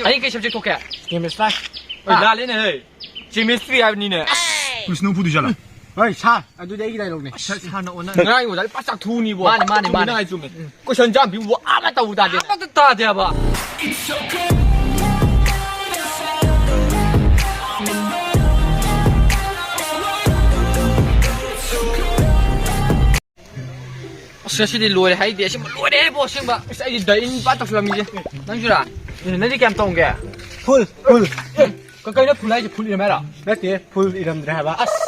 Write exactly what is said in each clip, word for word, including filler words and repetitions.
ꯑꯩ ꯀꯩ subject ꯊꯣꯛꯀꯦ? Chemistry꯫ ꯍꯣꯏ, ꯂꯥꯜꯂꯦꯅꯦ, ꯍꯦ꯫ Chemistry ꯍꯥꯏꯕꯅꯤꯅꯦ꯫ Police ꯅ ꯐꯨꯗꯣꯏ ꯖꯥꯠꯂ? ꯍꯣꯏ, sir, ꯑꯗꯨꯗꯤ ꯑꯩꯒꯤ dialogue ꯅꯦ꯫ ꯁꯥꯔꯅ ꯑꯣꯟꯅ-, ꯉꯔꯥꯡꯒꯤ ꯑꯣꯖꯥꯗꯤ ꯄꯥꯛ ꯆꯥꯛꯊꯨꯅꯤꯕꯣ꯫ ꯃꯥꯅꯦ, ꯃꯥꯅꯦ, ꯆꯨꯝꯃꯤ, ꯃꯥꯅꯦ꯫ ꯅꯪ ꯍꯥꯏ ꯆꯨꯝꯃꯤ꯫ ꯎꯝ꯫ Question ꯖꯥꯝ ꯄꯤꯕꯨ ꯑꯃꯠꯇ ꯇꯧ ꯇꯥꯗꯦ꯫ ꯑꯃꯠꯇ ꯇꯥꯗꯦ ꯍꯥꯏꯕ꯫ ꯑꯁ, ꯉꯁꯤꯗꯤ ꯂꯣꯏꯔꯦ ꯍꯥꯏꯗꯤ, ꯑꯁꯦꯡꯕ ꯂꯣꯏꯔꯦ ꯍꯥꯏꯕꯣ, ꯑꯁꯦꯡꯕ꯫ ꯑꯁ, ꯑꯩꯗꯤ ꯗꯥꯏꯔꯤꯅꯤ ꯄꯥ ꯇꯧꯁꯜꯂꯝꯃꯤꯁꯦ꯫ ꯅꯪꯁꯨꯔꯥ? ꯑꯦ, ꯅꯪꯗꯤ ꯀꯌꯥꯝ ꯇꯧꯔꯝꯒꯦ? Full, full꯫ ꯑꯦ, ꯀ-, ꯀꯩꯅꯣ full ꯍꯥꯏꯁꯦ? Full ꯏꯔꯝꯃꯦ ꯍꯥꯏꯔꯣ? ꯅꯠꯇꯦ, full ꯏꯔꯝꯗ꯭ꯔꯦ ꯍꯥꯏꯕ꯫ ꯑꯁ,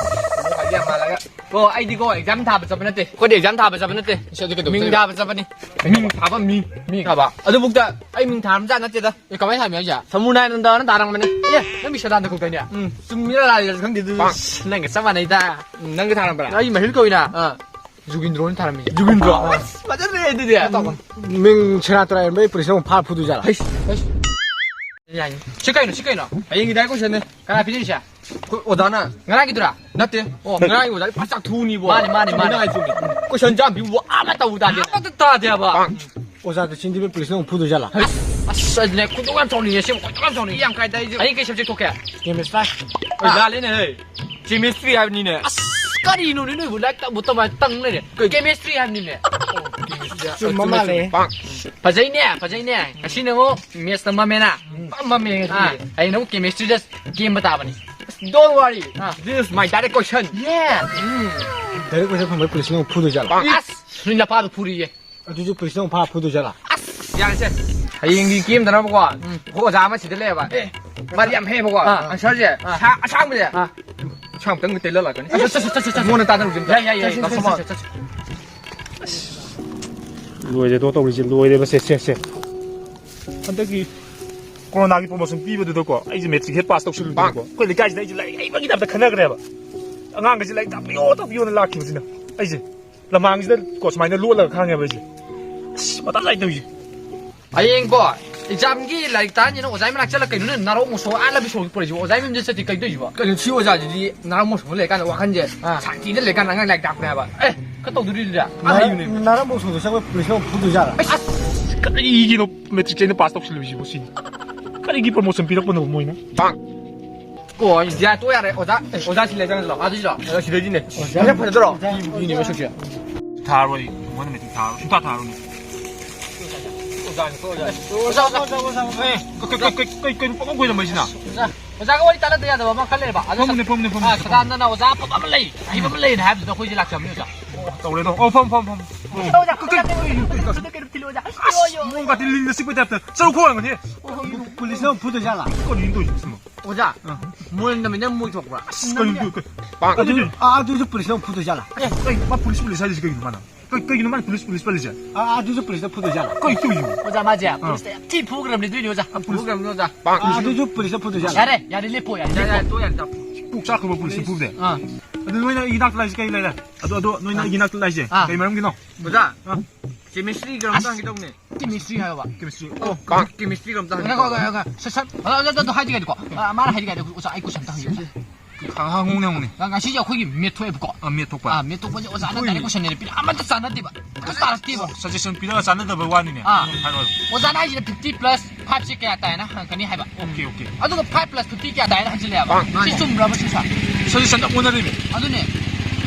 ꯍꯥꯏꯗꯤ ꯌꯥꯝ ꯃꯥꯜꯂꯒ꯫ ꯑꯣ, ꯑꯩꯗꯤꯀꯣ exam ꯊꯥꯕ ꯆꯠꯄ ꯅꯠꯇꯦ꯫ ꯑꯩꯈꯣꯏꯗꯤ exam ꯊꯥꯕ ꯆꯠꯄ ꯅꯠꯇꯦ꯫ ꯏꯁ, ꯑꯗꯨ ꯀꯩꯗꯧꯕ ꯃꯤꯡ ꯆꯠꯂꯤꯕ? ꯊꯥꯕ ꯆꯠꯄꯅꯤ꯫ ꯃꯤꯡ ꯊꯥꯕ, ꯃꯤꯡ꯫ ꯃꯤꯡ ꯊꯥꯕ? ꯑꯗꯨꯕꯨꯛꯇ ꯑꯩ ꯃꯤꯡ ꯊꯥꯔꯝꯖꯥꯠ ꯅꯠꯇꯦꯗ꯫ ꯑꯦ, ꯀꯃꯥꯏꯅ ꯊꯥꯔꯝꯃꯤꯅꯣ ꯍꯥꯏꯁꯦ? ꯁꯃꯨꯔꯥꯏꯅꯟꯗꯅ ꯊꯥꯔꯝꯕꯅꯦ꯫ ꯑꯦ, ꯅꯪ ꯃꯤꯁ ꯁꯗꯥꯅꯟꯗ ꯀꯧꯗꯥꯏꯅꯦ? ꯎꯝ, ꯆꯨꯝꯃꯤꯔ ꯂꯥꯜꯂꯤꯔꯁꯨ ꯈꯪꯗꯦ, ꯑꯗꯨ ꯅꯪꯒ ꯆꯞ ꯃꯥꯟꯅꯩꯗ꯫ ꯎꯝ, ꯅꯪꯒ ꯊꯥꯔꯝꯕ꯭ꯔꯥ? ꯑꯩ ꯃꯍꯤꯜ ꯀꯧꯏꯅ꯫ ꯑꯥ꯫ ꯖꯨꯒꯤꯟꯗ꯭ꯔꯣꯅ ꯊꯥꯔꯝꯃꯤꯁꯦ꯫ ꯖꯨꯒꯤꯟꯗ꯭ꯔꯣ? ꯑꯁ, ꯐꯖꯗ꯭ꯔꯦ ꯑꯗꯨꯗꯤ꯫ ꯃꯤꯡ ꯁꯦꯔꯥꯟ ꯇꯨꯔꯥꯟ ꯏꯔꯝꯕꯩ police ꯅ ꯑꯃꯨꯛ ꯐꯥꯔ ꯐꯨꯗꯣꯏ ꯖꯥꯠꯂꯥ? ꯍꯩꯁ, ꯍꯩꯁ꯫ ꯌꯥꯏꯅꯦ꯫ ꯁꯤ ꯀꯩꯅꯣ, ꯁꯤ ꯀꯩꯅꯣ? ꯍꯌꯦꯡꯒꯤ diary question ꯅꯦ꯫ ꯀꯅꯥ ꯄꯤꯔꯤꯁꯦ? ꯑꯩꯈꯣꯏ ꯑꯣꯖꯥꯅ꯫ ꯉꯔꯥꯡꯒꯤꯗꯨꯔꯥ? ꯅꯠꯇꯦ꯫ ꯑꯣ, ꯉꯔꯥꯡꯒꯤ ꯑꯣꯖꯥꯗꯤ ꯄꯥꯛ ꯆꯥꯛꯊꯨꯅꯤꯕꯣ꯫ ꯃꯥꯅꯦ, ꯃꯥꯅꯦ, ꯆꯨꯝꯃꯤ, ꯃꯥꯅꯦ꯫ ꯅꯪ ꯍꯥꯏ ꯆꯨꯝꯃꯤ꯫ Question ꯖꯥꯝ ꯄꯤꯕꯨ ꯑꯃ ꯇꯧ ꯇꯥꯗꯦ꯫ ꯑꯃꯠꯇ ꯇꯥꯗꯦ ꯍꯥꯏꯕ꯫ ꯑꯣꯖꯥꯗ ꯆꯤꯟ ꯊꯤꯕ police ꯅ ꯑꯃꯨꯛ ꯐꯨꯗꯣꯏ ꯖꯥꯠꯂꯥ? ꯑꯁ, ꯑꯗꯨꯅꯦ ꯈꯣꯏꯗꯧ ꯌꯥꯝ ꯁꯥꯎꯅꯤꯡꯉꯦ, ꯑꯁꯦꯡꯕ ꯈꯣꯏꯗꯧ ꯌꯥꯝ ꯁꯥꯎꯅꯤꯡꯉꯦ꯫ ꯌꯥꯝ ꯀꯥꯏꯗ ꯑꯩꯁꯦ꯫ ꯑꯩ ꯀꯩ subject ꯊꯣꯛꯀꯦ? Chemistry꯫ ꯍꯣꯏ, ꯂꯥꯜꯂꯦꯅꯦ, ꯍꯦ꯫ Chemistry ꯍꯥꯏꯕꯅꯤꯅꯦ꯫ ꯑꯁ, ꯀꯔꯤꯅꯣꯅꯦ ꯅꯣꯏꯕꯨ ꯂꯥꯏꯔꯤꯛ ꯇꯝꯕꯨ ꯇꯝꯕ ꯇꯪ ꯂꯩꯔꯦ꯫ ꯀꯩ? Chemistry ꯍꯥꯏꯕꯅꯤꯅꯦ꯫ ꯑꯣ, chemistry꯫ ꯆꯨꯝꯕ ꯃꯥꯜꯂꯦ꯫ ꯐꯖꯩꯅꯦ, ꯐꯖꯩꯅꯦ꯫ ꯉꯁꯤꯅ ꯑꯃꯨꯛ maths ꯇꯝꯃꯝꯃꯦꯅ꯫ ꯎꯝ꯫ ꯄꯥꯝꯃꯝꯃꯦ ꯉꯁꯤꯗꯤ꯫ ꯑꯥ꯫ ꯍꯌꯦꯡ ꯑꯃꯨꯛ chemistry ꯗ ꯀꯦꯝꯕ ꯇꯥꯕꯅꯤ꯫ Don't worry. Ah. This is my direct question꯫ Yeah꯫ Um. Direct question ꯐꯪꯕꯩ police ꯅ ꯑꯃꯨꯛ ꯐꯨꯗꯣꯏ ꯖꯥꯠꯂꯥ? ꯑꯁ! ꯅꯣꯏ ꯅꯄꯥꯗꯣ ꯐꯨꯔꯤꯌꯦ꯫ ꯑꯗꯨꯁꯨ police ꯅ ꯑꯃꯨꯛ ꯐꯥꯔ ꯐꯨꯗꯣꯏ ꯖꯥꯠꯂꯥ? ꯑꯁ! ꯌꯥꯔꯦꯁꯦ꯫ ꯍꯌꯦꯡꯗꯤ ꯀꯦꯝꯗꯅꯕꯀꯣ꯫ ꯎꯝ꯫ ꯑꯩꯈꯣꯏ ꯑꯣꯖꯥ ꯑꯃ ꯁꯤꯗ ꯂꯩꯌꯦꯕ꯫ ꯑꯦ꯫ ꯃꯥꯗꯤ ꯌꯥꯝ ꯍꯩꯌꯦꯕꯀꯣ꯫ ꯑꯥ꯫ Answer ꯁꯦ꯫ ꯑꯥ꯫ ꯁꯥ ꯑꯁꯥꯡꯕꯁꯦ꯫ ꯑꯥ꯫ ꯁꯥꯡ ꯑꯃꯇꯪ ꯇꯦꯜꯂ ꯂꯥꯛꯀꯅꯤ꯫ ꯆꯠꯁꯦ, ꯆꯠꯁꯦ, ꯆꯠꯁꯦ, ꯆꯠꯁꯦ꯫ ꯃꯉꯣꯟꯗ ꯇꯥꯟꯅꯔꯨꯁꯦ ꯑꯝꯇ꯫ ꯌꯥꯏ, ꯌꯥꯏ, ꯌꯥꯏ꯫ ꯆꯠꯁꯦ, ꯆꯠꯁꯦ, ꯆꯠꯁꯦ, ꯆꯠꯁꯦ꯫ ꯂꯣꯏꯔꯦꯗꯣ ꯇꯧꯔꯤꯁꯦ, ꯂꯣꯏꯔꯦꯕ ꯁꯦ, ꯁꯦ, ꯁꯦ꯫ ꯍꯟꯗꯛꯀꯤ ꯀꯣꯔꯣꯅꯥꯒꯤ promotion ꯄꯤꯕꯗꯨꯗꯀꯣ, ꯑꯩꯁꯦ matric ꯍꯦꯛ pass ꯇꯧꯁꯤꯜꯂꯨꯗꯅꯀꯣ, ꯑꯩꯈꯣꯏ ꯂꯩꯀꯥꯏꯁꯤꯗ ꯑꯩꯁꯦ ꯂꯥꯏꯔꯤꯛ ꯍꯩꯕꯒꯤ type ꯇ ꯈꯟꯅꯈ꯭ꯔꯦꯕ꯫ ꯑꯉꯥꯡꯈꯩꯁꯦ ꯂꯥꯏꯔꯤꯛ ꯇꯥꯛꯄꯤꯌꯣ, ꯇꯥꯛꯄꯤꯌꯣꯅ ꯂꯥꯛꯈꯤꯕꯁꯤꯅ꯫ ꯑꯩꯁꯦ ꯂꯃꯥꯡꯁꯤꯗ ꯀꯣ ꯁꯨꯃꯥꯏꯅ ꯂꯣꯠꯂꯒ ꯈꯥꯡꯉꯦꯕ ꯑꯩꯁꯦ꯫ ꯑꯁ, ꯃꯇꯥ ꯆꯥꯏ ꯇꯧꯔꯤꯁꯦ꯫ ꯍꯌꯦꯡꯀꯣ, exam ꯒꯤ ꯂꯥꯏꯔꯤꯛ ꯇꯥꯛꯍꯟꯁꯤꯅ ꯑꯣꯖꯥꯒꯤ ꯃꯅꯥꯛ ꯆꯠꯂꯒ ꯀꯩꯅꯣꯅꯦ ꯅꯥꯔꯣꯛ ꯃꯣꯁꯣ ꯑꯥ ꯂꯝꯕꯤ ꯁꯣꯔꯣꯛꯇ ꯄꯨꯔꯛꯏꯁꯤꯕꯣ? ꯑꯣꯖꯥꯒꯤ ꯃꯌꯨꯝꯗ ꯆꯠꯇꯦ ꯀꯩꯗꯧꯔꯤꯁꯤꯕꯣ? ꯀꯩꯅꯣ, ꯁꯤ ꯑꯣꯖꯥꯁꯤꯗꯤ ꯅꯥꯔꯣꯛ ꯃꯣꯁꯣ ꯂꯩꯔꯀꯥꯟꯗ ꯋꯥꯈꯟꯁꯦ ꯑꯥ꯫ ꯁꯥꯟꯇꯤꯗ ꯂꯩꯔꯀꯥꯟꯗ ꯑꯉꯥꯡ ꯂꯥꯏꯔꯤꯛ ꯇꯥꯛꯄꯅꯦ ꯍꯥꯏꯕ꯫ ꯑꯦ, ꯈꯔ ꯇꯧꯗꯣꯔꯤꯗꯨꯗꯤ꯫ ꯃꯥ ꯍꯥꯏꯌꯨꯅꯦ꯫ ꯅꯥꯔꯣꯛ ꯃꯣꯁꯣꯗ ꯆꯠꯂꯒ police ꯅ ꯑꯃꯨꯛ ꯐꯨꯗꯣꯏ ꯖꯥꯠꯂꯥ? ꯑꯁ, ꯀꯔꯤꯒꯤꯅꯣ matric ꯁꯦ ꯑꯩꯅ pass ꯇꯧꯁꯤꯜꯂꯨꯏꯁꯤꯕꯣ ꯁꯤꯅꯤ? ꯀꯔꯤꯒꯤ promotion ꯄꯤꯔꯛꯄꯅꯣ ꯃꯣꯏꯅ? ꯀꯣ, ꯌꯥ, ꯇꯣꯛ ꯌꯥꯔꯦ, ꯑꯣꯖꯥ꯫ ꯑꯦ, ꯑꯣꯖꯥ ꯁꯤ ꯂꯩ, ꯆꯪꯁꯤꯜꯂꯣ꯫ ꯑꯥ, ꯑꯗꯨ ꯁꯤꯗꯣ꯫ ꯑꯣꯖꯥ ꯁꯤꯗꯩꯗꯤꯅꯦ꯫ ꯑꯣꯖꯥ꯫ ꯑꯣꯖꯥ ꯐꯖꯗ꯭ꯔꯣ? ꯃꯤꯅꯦ ꯃꯁꯛꯁꯦ꯫ ꯊꯥꯔꯣꯏ, ꯊꯣꯡꯕ ꯅꯨꯃꯤꯠꯇꯤ ꯊꯥꯔꯣꯏ꯫ ꯁꯨꯡꯊꯥ ꯊꯥꯔꯣꯏꯅꯦ꯫ ꯑꯣꯖꯥꯅꯤ, ꯑꯣꯖꯥ꯫ ꯑꯣꯖꯥ, ꯑꯣꯖꯥ, ꯑꯣꯖꯥ, ꯑꯣꯖꯥ꯫ ꯑꯦ, ꯀꯩ, ꯀꯩ, ꯀꯩ, ꯀꯩ, ꯀꯩꯅꯣ ꯄꯪꯉꯧ ꯈꯣꯏꯔꯝꯕꯁꯤꯅ? ꯑꯣꯖꯥ, ꯑꯣꯖꯥꯒ ꯋꯥꯔꯤ ꯇꯥꯟꯅꯗ ꯌꯥꯗꯕ ꯑꯃ ꯈꯔ ꯂꯩꯔꯕ꯫ ꯑꯗꯣ ꯐꯝꯃꯨꯅꯦ, ꯐꯝꯃꯨꯅꯦ, ꯐꯝꯃꯨꯅꯦ꯫ ꯑꯥ, ꯁꯗꯥꯅꯟꯗꯅ ꯑꯣꯖꯥ ꯑꯐꯕ ꯑꯃ ꯂꯩ, ꯑꯍꯩꯕ ꯑꯃ ꯂꯩꯅ ꯍꯥꯏꯕꯗꯨꯗ ꯑꯩꯈꯣꯏꯁꯦ ꯂꯥꯛꯆꯕꯅꯦ, ꯑꯣꯖꯥ꯫ ꯑꯣ, ꯇꯧꯔꯦ, ꯇꯧꯔꯦ꯫ ꯑꯣ, ꯐꯝ, ꯐꯝ, ꯐꯝ꯫ ꯑꯣ, ꯑꯣꯖꯥ, ꯀꯩ, ꯀꯩ, ꯑꯣꯖꯥ, ꯀꯩ, ꯀꯩ, ꯀꯩꯅꯣ ꯊꯤꯜꯂꯨ, ꯑꯣꯖꯥ꯫ ꯑꯁ, ꯌꯣ, ꯌꯣ꯫ ꯅꯣꯡ ꯀꯥꯇꯤ ꯂꯤꯟꯅ ꯆꯤꯛꯄꯩ ꯇꯥꯏꯞꯇ꯫ ꯆꯠꯂꯨ ꯈꯣꯡ ꯍꯥꯡꯉꯗꯤ꯫ ꯄꯨꯂꯤꯁꯅ ꯑꯃꯨꯛ ꯐꯨꯗꯣꯏꯖꯥꯠꯂ? ꯀꯔꯤꯅꯣ ꯇꯧꯔꯤꯁꯤꯕꯣ? ꯑꯣꯖꯥ, ꯑꯥ꯫ ꯃꯣꯏ ꯅꯨꯃꯤꯠꯅ ꯃꯣꯏ ꯊꯣꯛꯄ꯭ꯔꯥ? ꯑꯁ, ꯀꯩꯅꯣ, ꯀꯩꯅꯣ, ꯀꯩꯅꯣ? ꯑꯗꯨ, ꯑꯗꯨꯗꯤ ꯑꯥ, ꯑꯗꯨꯁꯨ ꯄꯨꯂꯤꯁꯅ ꯑꯃꯨꯛ ꯐꯨꯗꯣꯏꯖꯥꯠꯂ? ꯑꯦ, ꯀꯩ, ꯃꯥ ꯄꯨꯂꯤꯁ, ꯄꯨꯂꯤꯁ ꯍꯥꯏꯔꯤꯁꯤ ꯀꯩꯒꯤꯅꯣ ꯃꯥꯅ? ꯀꯩ, ꯀꯩꯒꯤꯅꯣ ꯃꯥꯅ ꯄꯨꯂꯤꯁ, ꯄꯨꯂꯤꯁ ꯄꯜꯂꯤꯁꯦ? ꯑꯥ, ꯑꯗꯨꯁꯨ ꯄꯨꯂꯤꯁꯅ ꯐꯨꯗꯣꯏꯖꯥꯠꯂ? ꯀꯩ ꯇꯧꯔꯤꯅꯣ? ꯑꯣꯖꯥ, ꯃꯥꯁꯦ ꯑꯥ꯫ ꯄꯨꯂꯤꯁꯇ ꯌꯥꯝ ꯊꯤ ꯐꯨꯈ꯭ꯔꯕꯅꯤ, ꯑꯗꯨꯏꯅꯦ, ꯑꯣꯖꯥ꯫ ꯑꯥ, ꯄꯨꯂꯤꯁ ꯐꯨꯈ꯭ꯔꯕꯅꯤ, ꯑꯣꯖꯥ꯫ ꯑꯥ, ꯑꯗꯨꯁꯨ ꯄꯨꯂꯤꯁꯅ ꯐꯨꯗꯣꯏꯖꯥꯠꯂ? ꯌꯥꯔꯦ, ꯌꯥꯔꯦ, ꯂꯦꯞꯄꯣ, ꯌꯥꯔꯦ, ꯌꯥꯔꯦ, ꯂꯦꯞꯄꯣ꯫ ꯇꯣꯛ ꯌꯥꯔꯦ, ꯇꯣꯛ꯫ ꯄꯨꯛ ꯆꯥꯛꯈ꯭ꯔꯕ ꯄꯨꯂꯤꯁꯅ ꯐꯨꯕꯗꯤ? ꯑꯥ꯫ ꯑꯗꯨ ꯅꯣꯏꯅ ꯑꯩꯒꯤ ꯏꯅꯥꯛꯇ ꯂꯥꯛꯏꯁꯦ ꯀꯩ ꯂꯩꯔꯦ? ꯑꯗꯨ, ꯑꯗꯨ ꯅꯣꯏꯅ ꯑꯥ꯫ ꯑꯩꯒꯤ ꯏꯅꯥꯛꯇ ꯂꯥꯛꯏꯁꯦ ꯑꯥ꯫ ꯀꯩ ꯃꯔꯝꯒꯤꯅꯣ? ꯑꯣꯖꯥ, ꯑꯥ꯫ Chemistry ꯒꯤ ꯀꯩꯅꯣꯝꯇ ꯍꯪꯒꯦ ꯇꯧꯕꯅꯦ꯫ Chemistry ꯍꯥꯏꯌꯣꯕ꯫ Chemistry꯫ ꯑꯣ, ꯀ-, chemistry ꯒꯤ ꯀꯩꯅꯣꯝꯇ ꯍꯪꯒꯦ ꯉꯥꯏꯈꯣ, ꯇꯧꯕꯅꯦ꯫ ꯉꯥꯏꯈꯣ, ꯉꯥꯏꯈꯣ꯫ ꯁꯠ, ꯁꯠ, ꯑꯗꯣ, ꯑꯗꯣ, ꯑꯗꯣ ꯍꯥꯏꯗ꯭ꯔꯤꯉꯩꯗꯀꯣ, ꯑ, ꯃꯥꯅ ꯍꯥꯏꯗ꯭ꯔꯤꯉꯩꯗ ꯑꯣꯖꯥ, ꯑꯩ question ꯑꯝꯇ ꯍꯪꯒꯦ꯫ ꯍꯪ-, ꯍꯪꯉꯨꯅꯦ, ꯍꯪꯉꯨꯅꯦ꯫ ꯉ-, ꯉꯁꯤꯁꯦ ꯑꯩꯈꯣꯏꯒꯤ math ꯊꯣꯛꯑꯦꯕꯀꯣ꯫ ꯑ, math ꯊꯣꯛꯄ꯫ ꯑ, math ꯊꯣꯛꯄꯁꯦ ꯑꯣꯖꯥꯅ ꯍꯣꯏ꯫ Direct question ꯅꯦ ꯄꯤꯔꯛ-, ꯑꯃꯠꯇ ꯆꯥꯟꯅꯗꯦꯕ꯫ ꯑꯝꯇ ꯇꯥꯔꯛꯇꯦꯕ꯫ Suggestion ꯄꯤꯔꯒ ꯆꯥꯟꯅꯗꯕ ꯋꯥꯅꯤꯅꯦ꯫ ꯑꯥ꯫ ꯍꯥꯏꯔꯣ, ꯍꯥꯏꯔꯣ꯫ ꯑꯣꯖꯥꯅ ꯍꯥꯏꯁꯤꯅ fifty plus five ꯁꯦ ꯀꯌꯥ ꯇꯥꯏꯅ ꯍꯪꯉꯛꯀꯅꯤ ꯍꯥꯏꯕ꯫ Okay, okay꯫ ꯑꯗꯨꯒ five plus fifty ꯀꯌꯥ ꯇꯥꯏꯅ ꯍꯪꯖꯤꯜꯂꯛꯑꯦꯕ꯫ ꯃꯥꯅꯦ꯫ ꯁꯤ ꯆꯨꯝꯕ꯭ꯔꯕ, ꯁꯤ ꯁꯥꯔ? Suggestion ꯆꯞ ꯃꯥꯟꯅꯔꯤꯅꯦ꯫ ꯑꯗꯨꯅꯦ꯫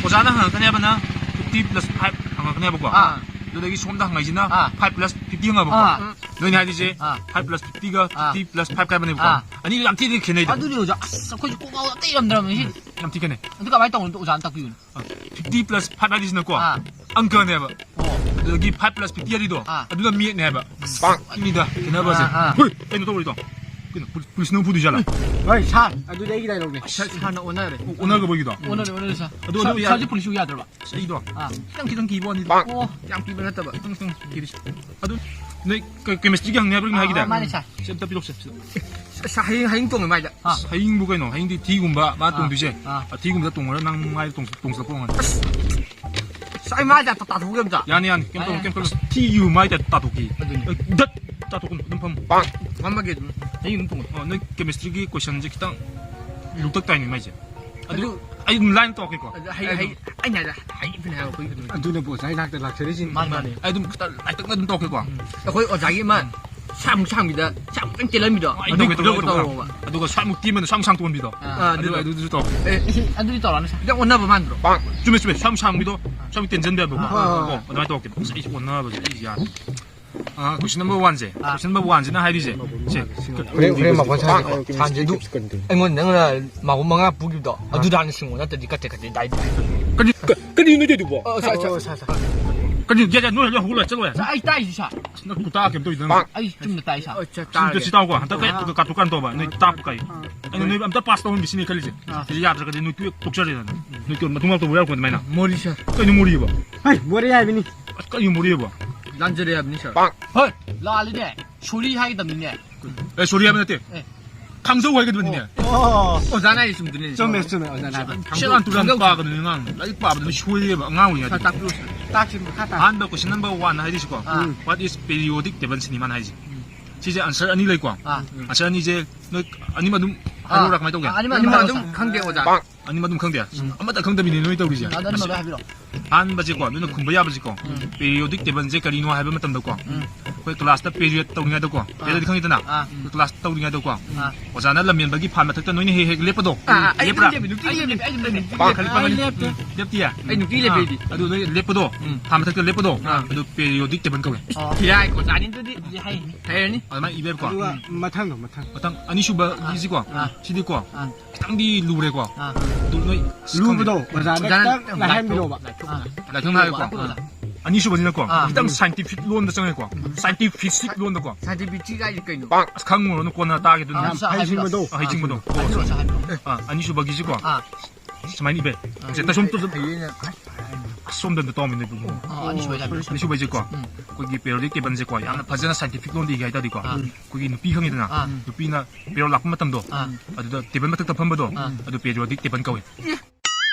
ꯑꯣꯖꯥꯅ ꯍꯪꯉꯛꯀꯅꯤ ꯍꯥꯏꯕꯅ fifty plus five ꯍꯪꯉꯛꯀꯅꯦꯕꯀꯣ꯫ ꯑꯥ꯫ ꯑꯗꯨꯗꯒꯤ ꯁꯣꯝꯗ ꯍꯪꯉꯛꯏꯁꯤꯅ ꯑꯥ꯫ Five plus fifty ꯍꯪꯉꯕꯀꯣ꯫ ꯑꯥ꯫ ꯅꯣꯏꯅ ꯍꯥꯏꯗꯣꯏꯁꯦ ꯑꯥ꯫ Five plus fifty ꯒ ꯑꯥ꯫ Fifty plus five ꯀꯥꯏꯕꯅꯦꯕꯀꯣ꯫ ꯑꯥ꯫ ꯑꯅꯤꯗꯨ ꯌꯥꯝ ꯊꯤꯅ ꯈꯦꯠꯅꯩꯗ꯫ ꯑꯗꯨꯅꯦ ꯑꯣꯖꯥ, ꯑꯁ, ꯑꯩꯈꯣꯏꯁꯨ ꯀꯣꯛ ꯉꯥꯎ ꯑꯇꯩ ꯌꯥꯝꯗ꯭ꯔꯕꯅꯦ ꯁꯤꯗꯤ꯫ ꯌꯥꯝ ꯊꯤ ꯈꯦꯠꯅꯩ꯫ ꯑꯗꯨ ꯀꯃꯥꯏꯅ ꯇꯧꯕꯅꯣ ꯑꯝꯇ ꯑꯣꯖꯥꯅ ꯇꯥꯛꯄꯤꯌꯨꯅꯦ꯫ ꯑꯥ꯫ Fifty plus five ꯍꯥꯏꯗꯣꯏꯁꯤꯅꯀꯣ꯫ ꯑꯥ꯫ ꯑꯪꯀꯅꯦꯕ꯫ ꯑꯣ꯫ ꯑꯗꯨꯗꯒꯤ five plus fifty ꯍꯥꯏꯗꯣ꯫ ꯑꯥ꯫ ꯑꯗꯨꯅ math ꯅꯦ ꯍꯥꯏꯕ꯫ ꯄꯥꯡ꯫ ꯃꯤꯗ ꯈꯦꯠꯅꯕꯁꯦ꯫ ꯑꯥ, ꯑꯥ꯫ ꯍꯨꯏ, ꯀꯩꯅꯣ ꯇꯧꯔꯤꯗꯣ? ꯀꯩꯅꯣ, ꯄꯨ-, ꯄꯨꯂꯤꯁꯅ ꯐꯨꯗꯣꯏ ꯖꯥꯠꯂ? ꯍꯣꯏ, ꯁꯥꯔ, ꯑꯗꯨꯗꯤ ꯑꯩꯒꯤ dialogue ꯅꯦ꯫ ꯁꯥꯔ, ꯁꯥꯔꯅ ꯑꯣꯟꯅꯔꯦ꯫ ꯑꯣ, ꯑꯣꯟꯅꯈ꯭ꯔꯕꯒꯤꯗꯣ? ꯑꯣꯟꯅꯔꯦ, ꯑꯣꯟꯅꯔꯦ, ꯁꯥꯔ꯫ ꯑꯗꯨ, ꯑꯗꯨ ꯁꯥꯔ, ꯌꯥ-, ꯁꯥꯔꯁꯦ ꯄꯨꯂꯤꯁꯁꯨ ꯌꯥꯗ꯭ꯔꯕ? ꯑꯁ, ꯑꯩꯗꯣ ꯑꯥ꯫ ꯈꯤꯇꯪ, ꯈꯤꯇꯪ ꯀꯤꯕ ꯋꯥꯅꯤꯗ꯫ ꯑꯣ꯫ ꯌꯥꯝ ꯀꯤꯕ ꯅꯠꯇꯕ, ꯈꯤꯇꯪ, ꯈꯤꯇꯪ ꯀꯤꯔꯤꯁꯦ꯫ ꯑꯗꯨ, ꯅꯣꯏ ꯀ-, chemistry ꯒꯤ ꯍꯪꯅꯤ ꯍꯥꯏꯕ꯭ꯔꯥ ꯀꯩꯅꯣ ꯑꯥ, ꯍꯥꯏꯒꯤꯗꯥꯏ? ꯃꯥꯅꯦ, ꯁꯥꯔ꯫ ꯁꯤ ꯑꯝꯇ ꯄꯤꯔꯛꯁꯦ, ꯁꯤꯗ꯫ ꯑꯁ, ꯍꯌꯦꯡ, ꯍꯌꯦꯡ ꯇꯣꯡꯉꯦ ꯃꯥꯏꯗ꯫ ꯑꯥ꯫ ꯍꯌꯤꯡꯕꯨ ꯀꯩꯅꯣ? ꯍꯌꯤꯡꯗꯤ ꯊꯤꯒꯨꯝꯕ ꯃꯥ ꯑꯥ, ꯇꯣꯡꯗꯣꯏꯁꯦ꯫ ꯑꯥ꯫ ꯑ, ꯊꯤꯒꯨꯝꯕꯗ ꯇꯣꯡꯉꯒ ꯅꯪ ꯃꯥꯏꯗ ꯇꯣꯡ-, ꯇꯣꯡꯁꯤꯜꯂꯛꯄ ꯑꯣꯏꯔꯝꯒꯅꯤ꯫ ꯑꯁ, ꯑꯁ, ꯑꯩ ꯃꯥꯏꯁꯦ ꯑꯝꯇ ꯇꯥꯊꯣꯛꯎꯒꯦ ꯑꯝꯇ꯫ ꯌꯥꯅꯤ, ꯌꯥꯅꯤ꯫ ꯀꯩꯝ ꯇꯧꯔꯣꯏ, ꯌꯥꯅꯤ, ꯀꯩꯝ ꯇꯧꯔꯣꯏ꯫ ꯌꯥꯅꯤ꯫ ꯊꯤꯒꯤ ꯃꯥꯏꯗ ꯇꯥꯊꯣꯛꯀꯦ꯫ ꯑꯗꯨꯅꯤ꯫ ꯑ, ꯗꯠ ꯇꯥꯊꯣꯛꯀꯅꯨ, ꯑꯗꯨꯝ ꯐꯝꯃꯨ꯫ ꯐꯝꯃꯒꯦ ꯑꯗꯨꯝ꯫ ꯍꯌꯤꯡ ꯑꯗꯨꯝ ꯇꯣꯡꯉꯣ꯫ ꯑꯣ, ꯅꯣꯏ chemistry ꯒꯤ question ꯁꯦ ꯈꯤꯇꯪ ꯂꯨꯇꯛ ꯇꯥꯏꯅꯦ ꯃꯥꯏꯁꯦ꯫ ꯑꯗꯨ ꯑꯗꯨ ꯑꯩ ꯑꯗꯨꯝ line ꯇꯧꯔꯛꯀꯦꯀꯣ꯫ ꯑꯗꯨ ꯍꯩ-, ꯑꯩ ꯍꯩ-, ꯑꯗꯨꯝ ꯑꯩꯅ ꯍꯥꯏꯗ ꯍꯩꯕꯅꯦ ꯍꯥꯏꯕ ꯑꯩꯈꯣꯏ ꯑꯗꯨꯝ꯫ ꯑꯗꯨꯅꯕꯨ ꯑꯣꯖꯥ ꯏꯅꯥꯛꯇ ꯂꯥꯛꯆꯔꯤꯁꯤꯅꯤ꯫ ꯃꯥꯅꯤ, ꯃꯥꯅꯤ꯫ ꯑꯩ ꯑꯗꯨꯝ ꯈꯤꯇꯪ ꯂꯥꯏꯇꯛꯅ ꯑꯗꯨꯝ ꯇꯧꯔꯛꯀꯦꯀꯣ꯫ ꯎꯝ꯫ ꯑꯩꯈꯣꯏ ꯑꯣꯖꯥꯒꯤ ꯑꯃ ꯎꯝ꯫ ꯁꯥꯃꯨꯛ ꯁꯥꯡꯕꯤꯗ ꯁꯥꯃꯨꯛꯇꯪ ꯇꯦꯜꯍꯟꯕꯤꯗꯣ꯫ ꯑꯩ ꯇꯧꯒꯦ, ꯇꯧꯒꯦ, ꯑꯗꯨ ꯇꯧꯒꯦ, ꯇꯧꯔꯣ꯫ ꯇꯧꯒꯦ꯫ ꯑꯗꯨꯒ ꯁ꯭ꯋꯥꯏꯃꯨꯛ ꯇꯦꯟꯕꯗꯣ ꯁ꯭ꯋꯥꯏꯃꯨꯛ ꯁꯥꯡ ꯇꯣꯟꯕꯤꯗꯣ꯫ ꯑꯥ, ꯑꯗꯨ, ꯑꯗꯨꯗꯣ꯫ ꯑꯗꯨꯗꯨꯁꯨ ꯇꯧ꯫ ꯑꯦ, ꯑꯦ, ꯑꯗꯨꯗꯤ ꯇꯧꯔꯛꯑꯅꯨ ꯁꯥꯔ꯫ ꯈꯤꯇꯪ ꯑꯣꯟꯅꯕ ꯃꯥꯟꯗ꯭ꯔꯣ? ꯆꯨꯝꯃꯦ, ꯆꯨꯝꯃꯦ꯫ ꯁ꯭ꯋꯥꯏꯃꯨꯛ ꯁꯥꯡꯕꯤꯗꯣ ꯁ꯭ꯋꯥꯏꯃꯨꯛ ꯇꯦꯟꯖꯟꯕ ꯌꯥꯕꯀꯣ꯫ ꯑꯥ, ꯑꯥ, ꯑꯥ꯫ ꯑꯣ, ꯑꯗꯨꯃꯥꯏꯅ ꯇꯧꯔꯛꯀꯦ꯫ ꯑꯁ, ꯑꯩꯁꯦ ꯑꯣꯟꯅꯕꯁꯦ ꯑꯩ ꯌꯥꯗ꯭ꯔꯦ꯫ ꯑꯥ, question number one ꯁꯦ꯫ ꯑꯥ꯫ Question number one ꯁꯤꯅ ꯍꯥꯏꯔꯤꯁꯦ꯫ ꯁꯦ꯫ ꯍꯣꯔꯦꯟ, ꯍꯣꯔꯦꯟ ꯃꯈꯣꯟ ꯁꯥꯁꯦ꯫ ꯁꯥꯟꯁꯦ ꯑꯗꯨ ꯑꯩꯉꯣꯟꯗ ꯅꯪꯅ ꯃꯥꯕꯨ ꯃꯉꯥ ꯄꯨꯈꯤꯕꯗꯣ, ꯑꯥ꯫ ꯑꯗꯨꯗ ꯍꯥꯟꯅ ꯁꯤꯡꯉꯣ, ꯅꯠꯇ꯭ꯔꯗꯤ ꯀꯠꯇꯦ, ꯀꯠꯇꯦ, ꯗꯥꯏꯗꯤ꯫ ꯀꯔꯤ, ꯀ-, ꯀꯔꯤꯅꯣ ꯇꯧꯗꯨꯕꯣ? ꯑꯣ, ꯁꯥ, ꯁꯥ, ꯁꯥ, ꯁꯥ꯫ ꯀꯔꯤ, ꯌꯥ, ꯌꯥ, ꯅꯣꯏ ꯍꯧꯒꯠꯂꯣ, ꯆꯠꯂꯣ ꯌꯥ꯫ ꯁꯥ, ꯑꯩ ꯇꯥꯏꯁꯤ, ꯁꯥ꯫ ꯑꯁ, ꯅꯪ ꯈꯨꯇꯥ ꯀꯩꯝ ꯇꯧꯔꯤꯗꯣ ꯅꯪ꯫ ꯑꯩ ꯆꯨꯝꯅ ꯇꯥꯏ, ꯁꯥ꯫ ꯑꯣ, ꯆꯠ-, ꯁꯤ ꯑꯝꯇ ꯇꯥꯔꯒꯦ꯫ ꯁꯤ ꯇꯥꯎꯀꯣ, ꯍꯟꯗꯛ ꯑꯩ ꯑꯥ꯫ ꯀꯥꯇꯨ ꯀꯥꯟ ꯇꯧꯕ, ꯅꯣꯏ ꯇꯥꯞꯄꯨ ꯀꯥꯏ꯫ ꯑꯥ꯫ ꯑꯩꯅ ꯅꯣꯏ ꯑꯝꯇ pass ꯇꯧꯍꯟꯒꯦ ꯁꯤꯅꯤ ꯈꯜꯂꯤꯁꯦ꯫ ꯑꯥ꯫ ꯁꯤꯗꯤ ꯌꯥꯗ꯭ꯔꯒꯗꯤ ꯅꯣꯏ ꯇꯣꯛ-, ꯇꯣꯛꯆꯔꯦꯗꯅ꯫ ꯅꯣꯏ ꯀꯩꯅꯣ ꯃꯇꯨꯡ ꯂꯥꯛꯇꯧꯕ ꯌꯥꯎꯔꯛꯄ ꯑꯗꯨꯃꯥꯏꯅ꯫ ꯃꯣꯔꯤ, ꯁꯥꯔ꯫ ꯀꯩꯅꯣ ꯃꯣꯔꯤꯕꯣ? ꯍꯩ, ꯃꯣꯔꯤ ꯍꯥꯏꯕꯅꯤ꯫ ꯑꯁ, ꯀꯔꯤ ꯃꯣꯔꯤꯕꯣ? ꯂꯥꯟꯖꯔꯦ ꯍꯥꯏꯕꯅꯤ, ꯁꯥꯔ꯫ ꯍꯣꯏ, ꯂꯥꯜꯂꯤꯅꯦ꯫ Sorry ꯍꯥꯏꯒꯗꯕꯅꯤꯅꯦ꯫ ꯑꯦ, sorry ꯍꯥꯏꯕ ꯅꯠꯇꯦ꯫ ꯑꯦ꯫ ꯈꯪꯖꯧ ꯍꯥꯏꯒꯗꯕꯅꯤꯅꯦ꯫ ꯑꯣ꯫ ꯑꯣꯖꯥꯅ ꯍꯥꯏꯁꯦ ꯆꯨꯝꯗꯣꯏꯅꯦ꯫ ꯆꯨꯝꯃꯦ, ꯆꯨꯝꯃꯦ, ꯑꯣꯖꯥꯅ ꯍꯥꯏꯕ꯫ ꯁꯦꯔꯥꯟ ꯇꯨꯔꯥꯟ ꯈꯪꯖꯧ꯫ ꯄꯥꯒꯅꯨ ꯑꯉꯥꯡ꯫ ꯂꯥꯏꯔꯤꯛ ꯄꯥꯕꯗ ꯁꯣꯏꯌꯦꯕ ꯑꯉꯥꯡ ꯑꯣꯏꯔꯤꯉꯩꯗ꯫ ꯁꯥꯔ, ꯇꯥꯛꯄꯤꯌꯨ, ꯁꯥꯔ꯫ ꯇꯥꯛꯁꯤ, ꯃꯈꯥ ꯇꯥ꯫ ꯑꯍꯥꯟꯕ question number one ꯍꯥꯏꯔꯤꯁꯤꯀꯣ꯫ Ah. What is periodic table ꯁꯤꯅꯤ ꯃꯥꯅ ꯍꯥꯏꯁꯦ꯫ ꯎꯝ꯫ ꯁꯤꯁꯦ answer ꯑꯅꯤ ꯂꯩꯀꯣ꯫ ꯑꯥ꯫ Answer ꯑꯅꯤꯁꯦ ꯅꯣꯏ ꯑꯅꯤꯃꯛ ꯑꯗꯨꯝ ꯑꯥ꯫ ꯍꯥꯏꯔꯛꯎꯔꯥ ꯀꯃꯥꯏꯅ ꯇꯧꯒꯦ? ꯑꯥ, ꯑꯅꯤꯃꯛ ꯑꯅꯤꯃꯛ ꯑꯗꯨꯝ ꯑꯗꯨꯝ ꯈꯪꯗꯦ, ꯑꯣꯖꯥ꯫ ꯑꯅꯤꯃꯛ ꯑꯗꯨꯝ ꯈꯪꯗꯦ? ꯎꯝ꯫ ꯑꯃꯠꯇ ꯈꯪꯗꯕꯤꯅꯦ ꯅꯣꯏ ꯇꯧꯔꯤꯁꯦ꯫ ꯑꯗꯨ ꯑꯅꯤꯃꯛ ꯑꯁ꯫ ꯂꯣꯏ ꯍꯥꯏꯕꯤꯔꯛꯑꯣ꯫ ꯑꯍꯥꯟꯕꯁꯦꯀꯣ, ꯅꯣꯏꯅ ꯎꯝ꯫ ꯈꯨꯝꯕ ꯌꯥꯕꯁꯤꯀꯣ, ꯎꯝ꯫ Periodic table ꯁꯦ ꯀꯔꯤꯅꯣ ꯍꯥꯏꯕ ꯃꯇꯝꯗꯀꯣ, ꯎꯝ꯫ ꯑꯩꯈꯣꯏ class ꯇ period ꯇꯧꯔꯤꯉꯩꯗꯀꯣ, ꯑꯥ꯫ Period ꯗꯤ ꯈꯪꯉꯤꯗꯅ? ꯑꯥ꯫ ꯑꯩꯈꯣꯏ class ꯇꯧꯔꯤꯉꯩꯗꯀꯣ, ꯑꯥ꯫ ꯑꯣꯖꯥꯅ ꯂꯝꯍꯦꯟꯕꯒꯤ ꯐꯥꯟ ꯃꯊꯛꯇ ꯅꯣꯏꯅ ꯍꯦꯛ ꯍꯦꯛ ꯂꯦꯞꯄꯗꯣ? ꯑꯥ, ꯑꯥ, ꯑꯩ ꯂꯦꯞꯄ꯭ꯔꯥ? ꯑꯗꯨꯝ ꯂꯦꯞꯄꯤ, ꯑꯩ ꯑꯗꯨꯝ ꯂꯦꯞꯄꯤ, ꯑꯩ ꯑꯗꯨꯝ ꯂꯦꯞꯄꯤ꯫ ꯄꯥꯈꯠ-, ꯄꯥꯈꯠ-, ꯑꯩ ꯂꯦꯞꯇꯦ꯫ ꯎꯝ, ꯂꯦꯞꯇꯤꯌꯦ? ꯑꯩ ꯅꯨꯡꯇꯤ ꯂꯦꯞꯄꯤ ꯑꯥ, ꯑꯩꯗꯤ꯫ ꯑꯗꯨ ꯅꯣꯏ ꯂꯦꯞꯄꯗꯣ, ꯑꯥ꯫ ꯐꯥꯟ ꯃꯊꯛꯇ ꯂꯦꯞꯄꯗꯣ, ꯑꯥ꯫ ꯑꯗꯨ periodic table ꯀꯧꯋꯦ꯫ ꯑꯣ꯫ ꯐꯤꯔꯥꯏ ꯀꯣꯟꯖꯥꯅꯤ ꯑꯗꯨꯗꯤ, ꯑꯗꯨꯗꯤ ꯍꯩ꯫ ꯍꯩꯔꯅꯤ꯫ ꯑꯗꯨꯃꯥꯏꯅ ꯏꯕ ꯌꯥꯏꯀꯣ? ꯑꯗꯨꯒ ꯎꯝ꯫ ꯃꯊꯪꯗꯣ, ꯃꯊꯪ꯫ ꯃꯊꯪ ꯑꯅꯤꯁꯨꯕꯒꯤꯁꯤꯀꯣ, ꯑꯥ꯫ ꯁꯤꯗꯤꯀꯣ, ꯑꯥ꯫ ꯈꯤꯇꯪꯗꯤ ꯂꯨꯔꯦꯀꯣ꯫ ꯑꯥ꯫ ꯑꯗꯨ ꯅꯣꯏ ꯑꯁ ꯂꯨꯕꯗꯣ ꯈꯪꯗꯦ꯫ ꯑꯣꯖꯥꯅ ꯑꯣꯖꯥꯅ ꯈꯤꯇꯪ ꯂꯥꯏꯍꯟꯕꯤꯔꯣꯕ꯫ ꯂꯥꯏꯊꯣꯛ-, ꯑꯥ꯫ ꯂꯥꯏꯊꯣꯛꯅ ꯍꯥꯏꯔꯦꯀꯣ꯫ ꯂꯥꯏꯊꯣꯛ-, ꯑꯥ꯫ ꯑꯅꯤꯁꯨꯕꯁꯤꯅꯀꯣ, ꯑꯥ꯫ ꯈꯤꯇꯪ scientific ꯂꯣꯟꯗ ꯆꯪꯉꯦꯀꯣ꯫ Scientific ꯂꯣꯟꯗꯀꯣ꯫ Scientific ꯍꯥꯏꯁꯦ ꯀꯩꯅꯣ? ꯑꯁ ꯈꯪꯉꯨꯔꯅꯨ, ꯀꯣꯟꯅ ꯇꯥꯒꯦ ꯑꯗꯨꯅ꯫ ꯑꯥ, ꯍꯩꯁꯤꯡꯕꯗꯣ꯫ ꯑꯥ, ꯍꯩꯁꯤꯡꯕꯗꯣ꯫ ꯍꯥꯏꯕꯤꯔꯣ, ꯁꯥꯔ, ꯍꯥꯏꯕꯤꯔꯣ꯫ ꯑꯥ, ꯑꯅꯤꯁꯨꯕꯒꯤꯁꯤꯀꯣ꯫ ꯑꯥ꯫ ꯁꯨꯃꯥꯏꯅ ꯏꯕ ꯌꯥꯏ꯫ ꯑꯥ꯫ ꯁꯦ, ꯇꯁꯣꯝ ꯇꯁꯣꯝ꯫ ꯍꯩꯌꯦꯅ꯫ ꯑꯁꯣꯝꯗ ꯑꯝꯇ ꯇꯧꯔꯝꯃꯤꯅꯦ, ꯏꯕꯨꯡꯉꯣ꯫ ꯑꯥ, ꯑꯅꯤꯁꯨꯕ ꯍꯥꯏꯕꯤꯔꯣ꯫ ꯑꯅꯤꯁꯨꯕ ꯍꯥꯏꯁꯦꯀꯣ, ꯎꯝ꯫ ꯑꯩꯈꯣꯏꯒꯤ periodic table ꯁꯦꯀꯣ, ꯌꯥꯝꯅ ꯐꯖꯅ scientific ꯂꯣꯟꯗ ꯏꯒꯦ ꯍꯥꯏ ꯇꯥꯔꯗꯤꯀꯣ, ꯑꯥ꯫ ꯑꯩꯈꯣꯏꯒꯤ ꯅꯨꯄꯤ ꯈꯪꯉꯤꯗꯅ, ꯑꯥ꯫ ꯅꯨꯄꯤꯅ period ꯂꯥꯛꯄ ꯃꯇꯝꯗꯣ, ꯑꯥ꯫ ꯑꯗꯨꯗ table ꯃꯊꯛꯇ ꯐꯝꯕꯗꯣ, ꯑꯥ꯫ ꯑꯗꯨ periodic table ꯀꯧꯋꯦ꯫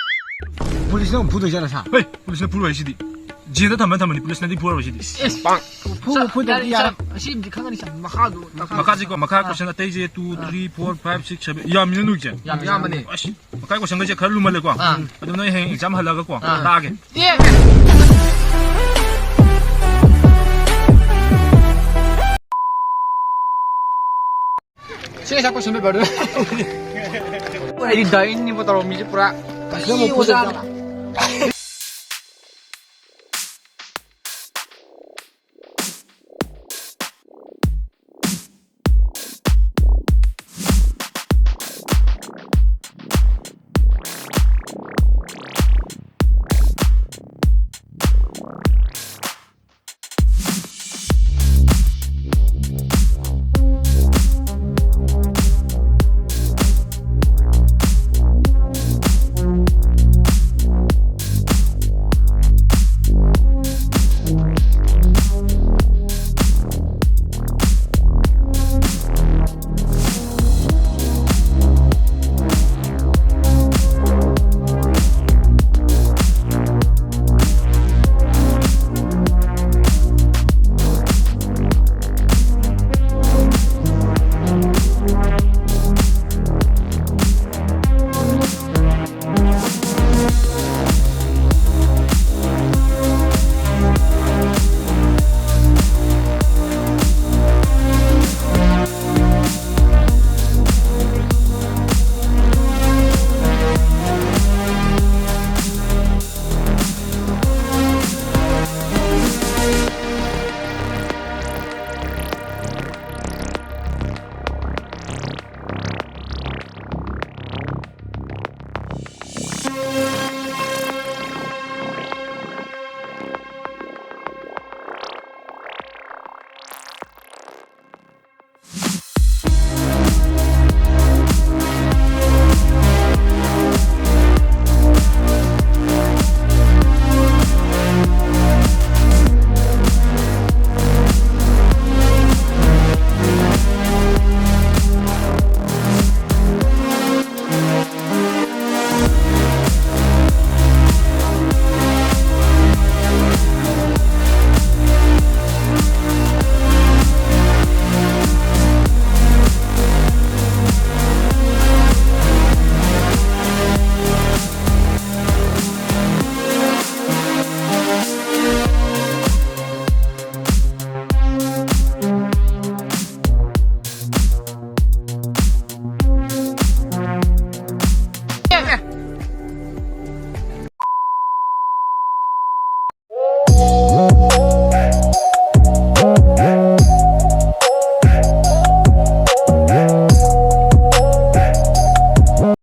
ꯄꯨꯂꯤꯁꯅ ꯑꯃꯨꯛ ꯐꯨꯗꯣꯏ ꯖꯥꯠꯂ, ꯁꯥꯔ? ꯍꯩ, ꯄꯨꯂꯤꯁꯅ ꯐꯨꯔꯣꯏ ꯁꯤꯗꯤ꯫ ꯖꯦꯜꯗ ꯊꯝꯕ ꯊꯝꯕꯅꯤ, ꯄꯨꯂꯤꯁꯅꯗꯤ ꯐꯨꯔꯣꯏ ꯁꯤꯗꯤ꯫ ꯏꯁ, ꯐꯨ-, ꯐꯨꯕ ꯁꯥꯔ, ꯐꯨꯗ꯭ꯔꯗꯤ ꯌꯥꯔꯦ, ꯌꯥꯔꯦ꯫ ꯁꯥꯔ, ꯑꯁꯤꯝꯗꯤ ꯈꯪꯒꯅꯤ, ꯁꯥꯔ꯫ ꯃꯈꯥꯗꯣ, ꯃꯈꯥꯗꯣ꯫ ꯃꯈꯥꯁꯤꯀꯣ, ꯃꯈꯥ ꯑꯥ꯫ Question ꯑꯇꯩꯁꯦ two, ꯑꯥ꯫ Three, four, five, six, seven꯫ ꯌꯥꯝꯃꯤꯅ ꯅꯣꯏꯁꯦ? ꯌꯥꯝ ꯌꯥꯝꯕꯅꯦ꯫ ꯑꯁ, ꯃꯈꯥ questionꯒꯩꯁꯦ ꯈꯔ ꯂꯨꯃꯜꯂꯦꯀꯣ꯫ ꯑꯥ꯫ ꯑꯗꯨ ꯅꯣꯏ ꯍꯌꯦꯡ exam ꯍꯜꯂꯒꯀꯣ, ꯑꯥ꯫ ꯇꯥꯛꯑꯒꯦ꯫ ꯑꯦ! ꯁꯤ ꯏꯁꯥ ꯀꯣꯏꯁꯟ ꯄꯦꯄꯔꯗꯨ꯫ ꯑꯩꯗꯤ ꯗꯥꯏꯠꯅꯤꯕ ꯇꯧꯔꯝꯃꯤꯁꯦ ꯄꯨꯔꯥ꯫ ꯀꯁꯤ ꯑꯣꯖꯥꯅ꯫